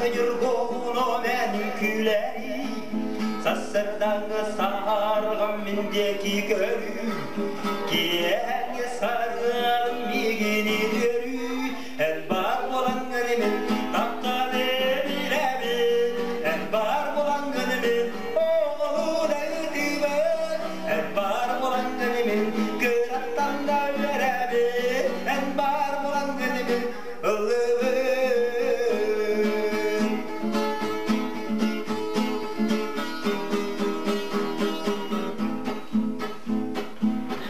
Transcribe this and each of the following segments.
Ньургуһуно мэнин күлэри, Сарсырдаҥы саарҕам мин диэки көрүү, Киэһэҥҥи сарыалым миигини үөрүү, Эн баар буолаҥҥын мин тапталы билэбин, Эн баар буолаҥҥын мин оҕолуу да ытыыбын, Эн баар буолаҥҥын мин кыраттан да үөрэбин, Эн баар буолаҥҥын мин ыллыыбын.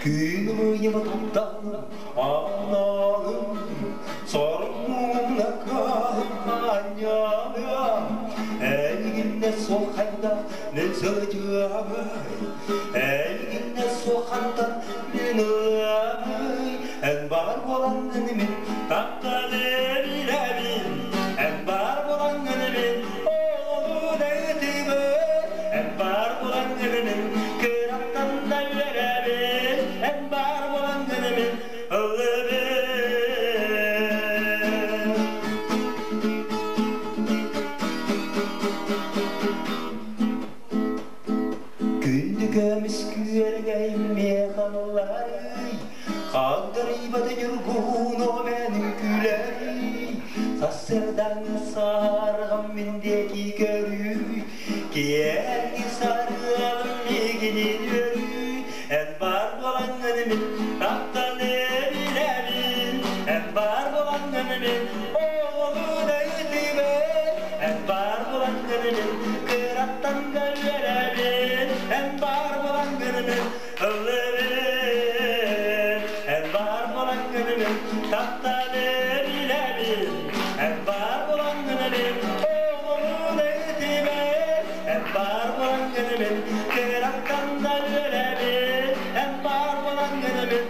Күн ыйым тапталым, аналым, соргумна каһым анньалым, Эйигиннэ суох хайдах мен сылдьыамый, Эйигиннэ суох хантан мен ылыамый, Эн баар буолаҥҥын мин тапталы билэбин, Эн баар буолаҥҥын мин оҕолуу да ытыыбын, Эн баар буолаҥҥын мин кыраттан да үөрэбин, Эн баар буолаҥҥын мин ыллыыбын. Күндү көмүс күөрэгэй миэхэ ылларый, Хагдарыйбата ньургуһун мэнин күлэрий, Сарсыардаҥ саарҕам мин диэки көрүй, Киэһэҥҥи сарыалым миигинин үөрүй, Эн баар буолаҥҥын мин тапталы билэбин, Эн баар буолаҥҥын мин оҕолуу да ытыыбын, Эн баар буолаҥҥын мин кыраттан да үөрэбин, Эн баар буолаҥҥын мин ыллыыбын, Эн баар буолаҥҥын мин тапталы билэбин, Эн баар буолаҥҥын мин оҕолуу да ытыыбын, Эн баар буолаҥҥын мин кыраттан да үөрэбин, Эн баар буолаҥҥын мин.